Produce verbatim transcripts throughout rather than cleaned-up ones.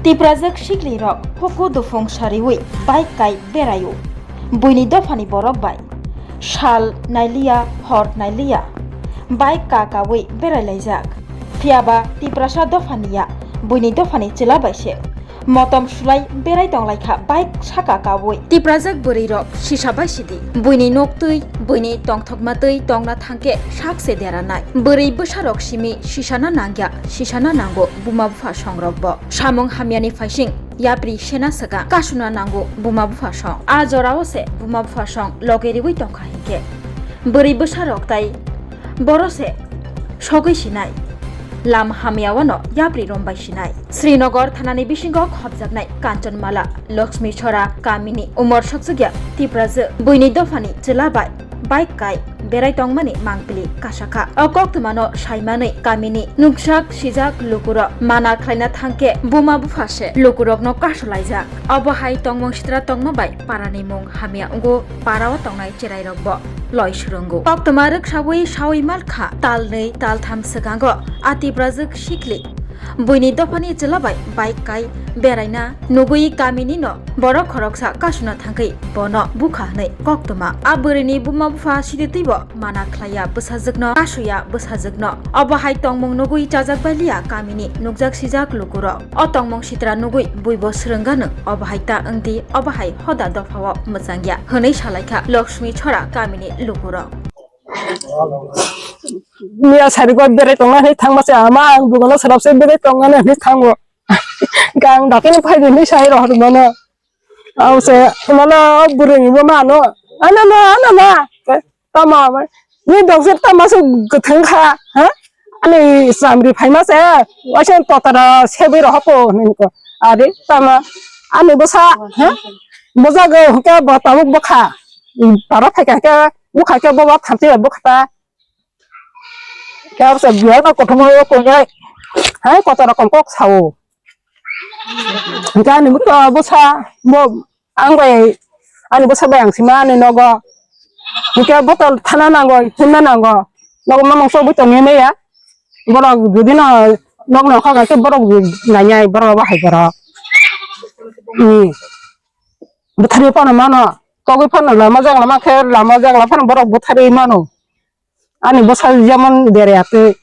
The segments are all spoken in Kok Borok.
Tiprajwk siklirok huku dufung sariwi bike kai beraio. Buini dophani borok bai sal nailiya, hor nailiya, bike ka kawi berai laijak. Phiyaba Tiprasa dophani ya, buini dophani chwla bai se motom sulai berai tong lai kha bike saka kawi. Tiprajwk bwrwi rok sisa bai sidi. Buini nok twi, buini tongthokma twi tongna thangkhe sak se deranai. Bwrwi bwsarok simi sisana nangya, sisana nango buma bupha songrok bo. Samung hamyani phaising yapri sena swkang kasuna nango buma bupha song. A jorao se buma bupha song loge riwi tongkha hinkhe bwrwi bwsarok tai boro se sogwi sinai. Lam hamya wano yapri rombai sinai. Srinagar thanani bisingo khopjaknai Kanchanmala Lakshmi Chora kamini umor sokchukya Tiprajwk buini dophani chwla bai bike kai berai tongmani mangpili kasakha. O koktwmano saimanwi kamini nukjak sijak lukurok mana khlaina thangkhe buma bupha se lukurokno kasulaijak. Obo hai tongmung sitra tongma bai parani mung hamya wngo, parao tongnai cherairok bo loi swrwngo. Koktwma rwksawi sawi malkha talnwi taltham swkango a Tiprajwk sikli buini dophani chwla bai bike kai beraina nugwi kamini no borok khoroksa kasuna thangwi bono bukha hwnwi koktwma. A bwrwini buma bupha sidi twibo mana khlaiya bwsajwkno, kasuya bwsajwkno. Obo hai tongmung nugwi chajak bai liya kamini nukjak sijak lukurok. O tongmung sitra nugwi buibo swrwngano obo hai ta wngdi, obo hai hoda dophao mwchangya hwnwi salaikha Lakshmi Chora kamini lukurok. Miya sari go berai tongna hinwi thangma se ama ang dugano selap se berai tongna hinwi thango. Gang dakhe phai hinwi sai rohor mano. Ang se mano bwrwi bo mano. Ana na, ana na. Tamo ni dogser tamo se gwthwng kha, ha? Ani chamri phaima se waisa totara sebwi rohopo hinwi ko. Ari tamo ani bwsa, ha? Bwsa go hwnkhe bo tabuk bwkha. Tara phaikha khe bwkha khe bo thamchi bwkha ta. Khe bwsa biya no kothoma o kongnai. Hai kotoro kom kok sao. Hwnkhe ani bwsa, bwsa bo ang bai ani bwsa bai ang sima ani nogo. Hwnkhe botol thana nango, himna nango. Nogo mamang so bwtong ni meya. Borok jodi no nok no kha khe borok nainai borok bahai borok. Hmm. Bwtharwi phano mano. Togwi phano lama jagla ma khe lama jagla phano borok bwtharwi mano. Ani bwsa jemon bere atwi.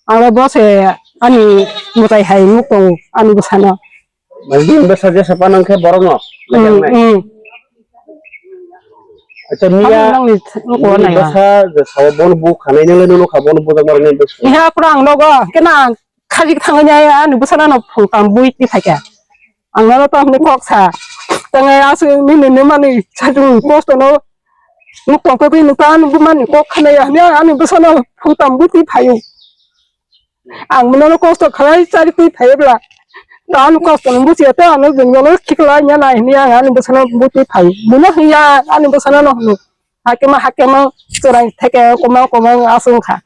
Ang bo se ani mwtai hai nuk tongo ani bwsano. Mane bini bwsa jesa phano wngkhe borokno Hmm, naijaknai. Hmm. Acha miya Ano nangni th-, nuk nini nai ba. Bwsa je sao bono bukha nai nang le nukha bono bujak maro nini bwsa. Iha aphuru ang nogo kena khajik thangwi nai ani bwsano no phung tam bui ti phaikha. Ang nono tamo hinwi kok sa. Tangai aswk nini nini mani sajung post no nuk tong khe bini ta ani bumani kok khnaya hwnwi ani bwsano phung tam bui ti phaio. Ang bono kosto khlai chari twi phai bla. Ta ano kosto no buchiya ta ano jwngjalo khiklai ya nai hwnwi ang ani bwsano butwi phai. Bono hwnya ani bwsano no hwno. Hakema hakema chwrai theke komang komang aswng kha.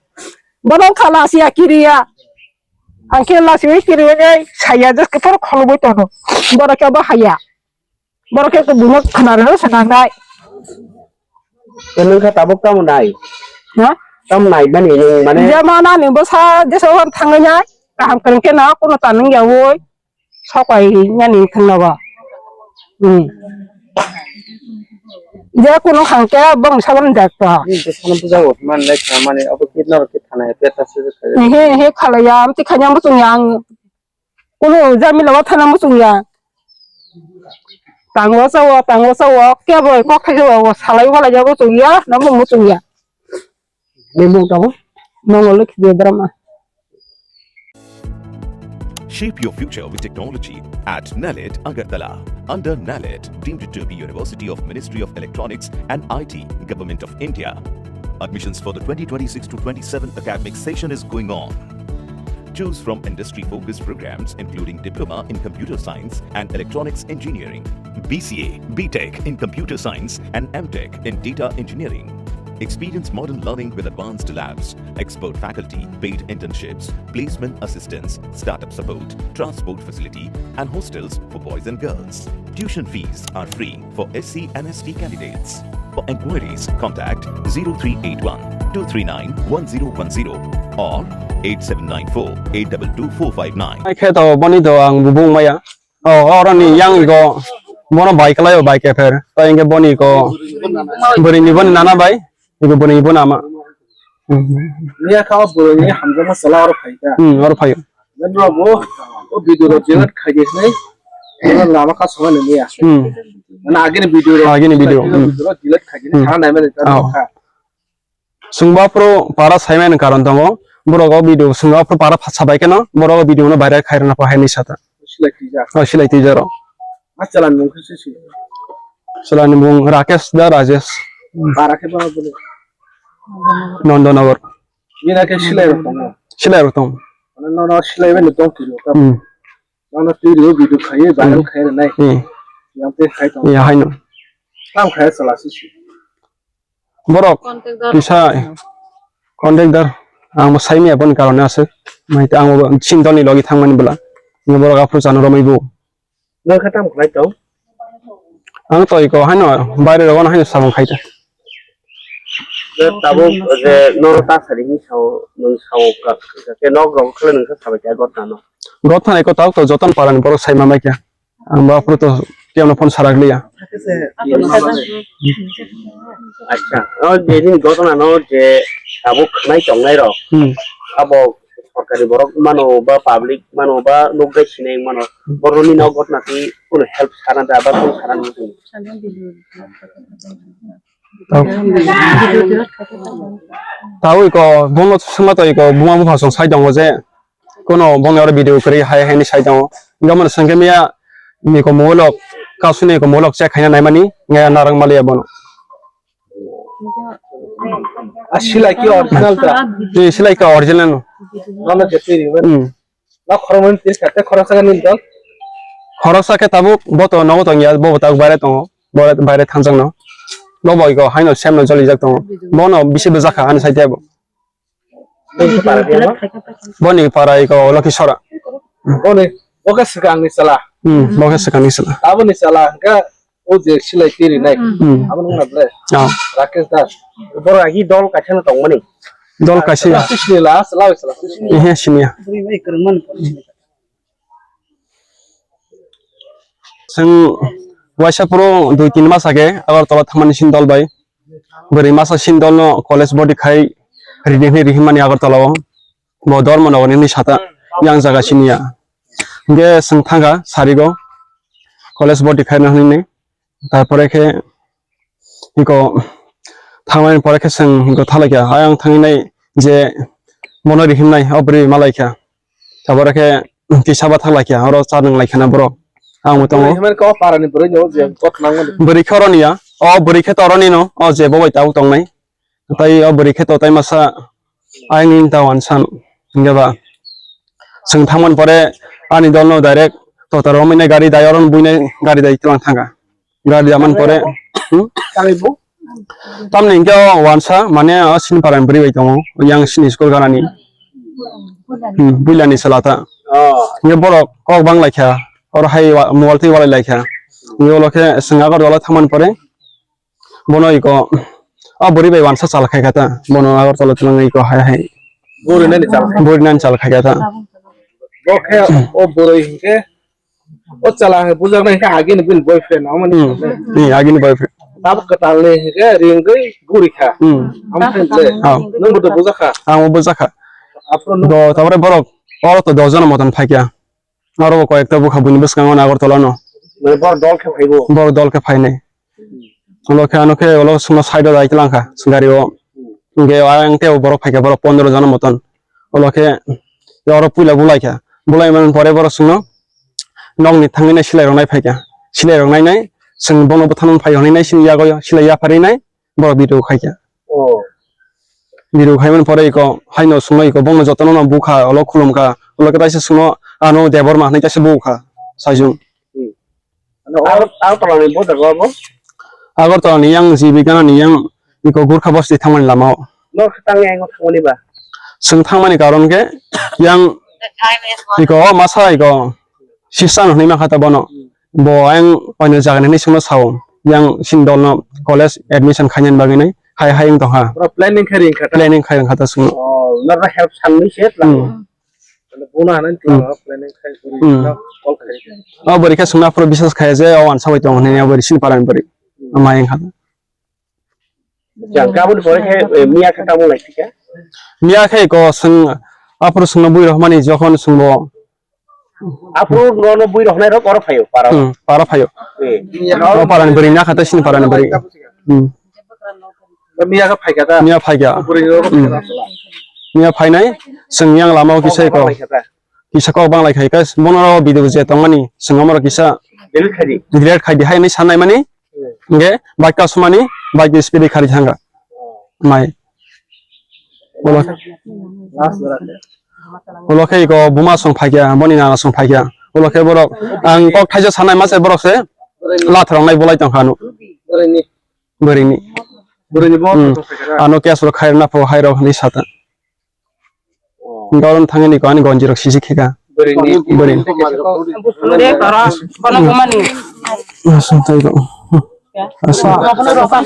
Bono kha lasiya kiriya. Ang khe lasiwi kiriwi saya just khe por kholobwi tono. Borok khe bo haya. Borok khe buino khwnarwno swnamnai. Tei nwng khe tabuk tamo nai? Ha? Tamo nai mani nwng mane? Jemon ani bwsa jesa hor thangwi nai, kaham kwrwng khe no kuno tanwng yaui sokai yani thwngnogo. Hmm. Je kuno khang khe bong sabon jak to. Ni bwsano bujao hwnmani lai kha mani abo kit norok khe thana he peta se kha. He he khalaya amtwi khanya muchung yang. Kuno jamila o thana muchung ya. Tango sao, tango sao, kebo kok thai sao, salai walai jabo chung ya, namo muchung ya. Ni mung tamo? Mongol Lokhi Debbarma. Shape your future with technology at NALET Agartala. Under NALET, deemed to be University of Ministry of Electronics and I T, Government of India. Admissions for the twenty twenty-six to twenty-seven academic session is going on. Choose from industry-focused programs including Diploma in Computer Science and Electronics Engineering, B C A, B Tech in Computer Science and M Tech in Data Engineering. Experience modern learning with advanced labs, expert faculty, paid internships, placement assistance, startup support, transport facility, and hostels for boys and girls. Tuition fees are free for S C and S T candidates. For enquiries, contact zero three eight one two three nine one zero one zero or eight seven nine four eight double two four five nine. Khe to boni to ang bubung maya. O, oroni yang igo bono bai kalai o bai kefer. Ta inge boni ko bwrwi ni boni nana bai. Igo bwrwi ni boni ama. Hmm. Niya kha o bwrwi ni hamjakma chwla oro phai kha. Hmm, oro phaio. Nang bo o video rok delete khai di nai. Lama kha songani niya. Hmm. Mana agini video rok. Agini video, hmm. Video rok delete khai di nai. Hmm. Khana nai mani ta kha. Chwng bo aphuru para saimani karon tongo. Borok o video chwng aphuru para sabai kheno borok o video no viral khai rwna pha hai hinwi sa ta. Silai twijak. O, silai twijak rok. A chwla ni mung khe se si. Chwla ni mung Rakesh da Rajesh. Para khe ba bole. Nandanagar. Ni Rakesh silai rok tongo. Silai rok tongo. Mane no no silai bai ni tong twi rok. Hmm. No no twi rok video khai viral khai nai. Hmm. Yang te khai tongo. Ya haino. Tam khai chwla si si. Borok kisa contact dar ang bo sai maya boni karone aswk. Mai te ang bo chini dol ni logi thang mani bwla. Borok aphuru chano romwi bo. Nang kha tam khlai tong? Ang to iko haino baire rogo haino samung khai ta. Je tabuk je noro ta sari ni sao, nung sao ka, ke nok rok khle nung kha sabai kha gotna no. Gotna iko tabuk to joton parani borok sai ma mai kha. Ang bo aphuru to tiyamno phone sarak liya. Acha, o je nini gotna no je tabuk khnai tongnai rok. Hmm. Abo sorkari borok mano ba public mano ba nukjai sinai mano. Borok ni nok gotna twi kuno help sana da ba kuno sana nukjai. Tau iko bono sima to iko buma bupha song sai tongo je. Kono bongni oro video kwrwi hai hai ni sai tongo. Hingke mano sengke miya ni ko molok, kasuni ko molok check khaina naimani, nge narang maliya bono. A silai ki original ta? Ni silai ka original no. Mano je tiri ban. Hmm. Na khoroknwi tir kate khoroksa ka nini dol? Khoroksa khe tabuk bo to nogo tongya, bo bo tabuk baire tongo. Bo baire thangjak no. Bo bo iko haino sem no jolijak tongo. Bono bisi bwjakha ani sai tebo. Boni para iko Lokhisora. Boni, bo khe swkang ni chwla. Hmm, bo khe swkang ni chwla. Aboni chwla hwnkhe o je silai tiri nai. Hmm. Abo nung na ble. Ah. Rakesh Das. Boro agi dol kaisa no tongmani. Dol kaisa. Chwla sisni la, chwla chwla sisni. Ehe, siniya. Chwng waisa phuru dui tin mas age Agartala thangmani sin dol bai. Bwrwi masa sin dol no college body khai ridi hwnwi rihimani Agartala o. Bo Dharmanagar ni sata yang jaga siniya. Hingke chwng thangkha sarigo college body khaina hwnwi. Tarpore khe iko thangmani pore khe chwng iko thalaikha. Ayang thanginai je mono rihimnai o bwrwi malaikha. Tabore khe kisa ba thanglaikha, oro cha nunglaikha na borok. Ang bo tongo. Bwrwi hwnmani khe o parani bwrwi no je kok nangmani. Bwrwi khe oroni ya. O bwrwi khe to oroni no. O je bo bai tabuk tongnai. Tai o bwrwi khe to tai masa ayang ta wansan. Hingke ba. Chwng thangmani pore ani dol no direct to ta romwi nai gari dai oron buinai gari dai tlang thangkha. Gari daman pore, hmm? Tamni hingke o wansa, mane o sini parani bwrwi bai tongo, yang sini school ganani. Hmm, builani salata. Oh. Hingke borok kok bang laikha, oro hai wa-, mobile twi walai laikha. Hingke ulo khe chwng Agartala thangmani pore, bono iko, o bwrwi bai wansa chal khai kha ta, bono Agartala twlang iko hai hai. Bwrwi nani chal khai. Bwrwi nani chal khai kha ta. Bo khe o bwrwi hingke O chwla hai bujak nai khe agini bini boyfriend, amo ni. Hmm. Ni agini boyfriend. Tabuk kwtal ni hwnkhe ringwi guri kha. Hmm. Amo khe le. Oh. Nwng bo to bujak kha. Ang bo bujak kha. Aphuru nwng. Do, tabore borok, oro to dojon motan phaikya. Oro bo koyekta bukha buini bwskango na Agartala no. Mane borok dol khe phaibo. Borok dol khe phainai. Ulo khe ano khe ulo sungno side o dai tlang kha gari o. Hwnkhe ang tei borok phaikha borok pondro jona moton. Ulo khe oro puila bulai kha. Bulai man pore borok sungno nokni thangwi nai silai rok nai phaikha. Silai rok nai nai chwng bono bwthano phai hwnwi nai sini yago silai yapharwi nai borok video khaikha. Oh. Video khaimani pore iko haino sungno iko bono jotono no bukha ulo khulumkha. Ulo khe taisa sungno ano Debbarma hwnwi taisa bukha. Saijung. Hmm. Ano Agartala ni boda go abo? Agartala ni yang G B Gana ni yang iko Gurkha bosti thangmani lama o. No khe tang yang thangmani ba? Chwng thangmani karon khe yang iko o masa iko sister no hwnwi ma kha ta bono. Bo yang oino jaga ni hwnwi chwngno sao. Yang sini dol no college admission khainani bagwi nai Khai hai wng tongkha. Pura planning khai ringkha ta? Planning khai wngkha ta chwng. Oh, norok help sanwi se tla. Hmm. Mane bono hanani Hmm. tla planning khai bwrwi Hmm. no call khai. Oh, bwrwi khe chwngno aphuru biswas khai je o wansa bai tongo hinwi abo bwrwi sini parani bwrwi. Hmm. Amai wngkha ta. Jang kabul pore khe, eh, miya khe tamo lai thika? Miya khe ko chwng aphuru chwngno bui rohmani jokhon chwngbo Aphuru no no bui rohonai rok oro phaio, para. Hmm, para phaio. Eh. O parani bwrwi na kha ta sini parani bwrwi. Hmm. Miya kha phaikha ta? Miya phaikha. Bwrwi rok Hmm. phaikha ta? Miya phainai, chwng yang lama o kisa Kok ko. Phaikha ta? Kisa kok banglai khai ka, bono ro video je tongmani, chwng amoro kisa Delete khai di. Delete khai di, hai ni sanai mani, Hmm. Hingke bike kasumani, bike ni speed khari thangka. Mai. Ulo, ulo khe iko buma song phaikya, boni nana song phaikya. Ulo khe borok, ang kok thaisa sanai mase borok se, lathrok nai bolai tongkha ano. Bwrwini. Bwrwini bo Hmm. Ano case rok khairok napho, hairok hinwi sata. Garon thangani ko ani gonji rok sisi khika. Bwrwini. Bwrwini. Bwswk de kara, kono bumani. Aswk tai ko. Aswk. Kono rok kono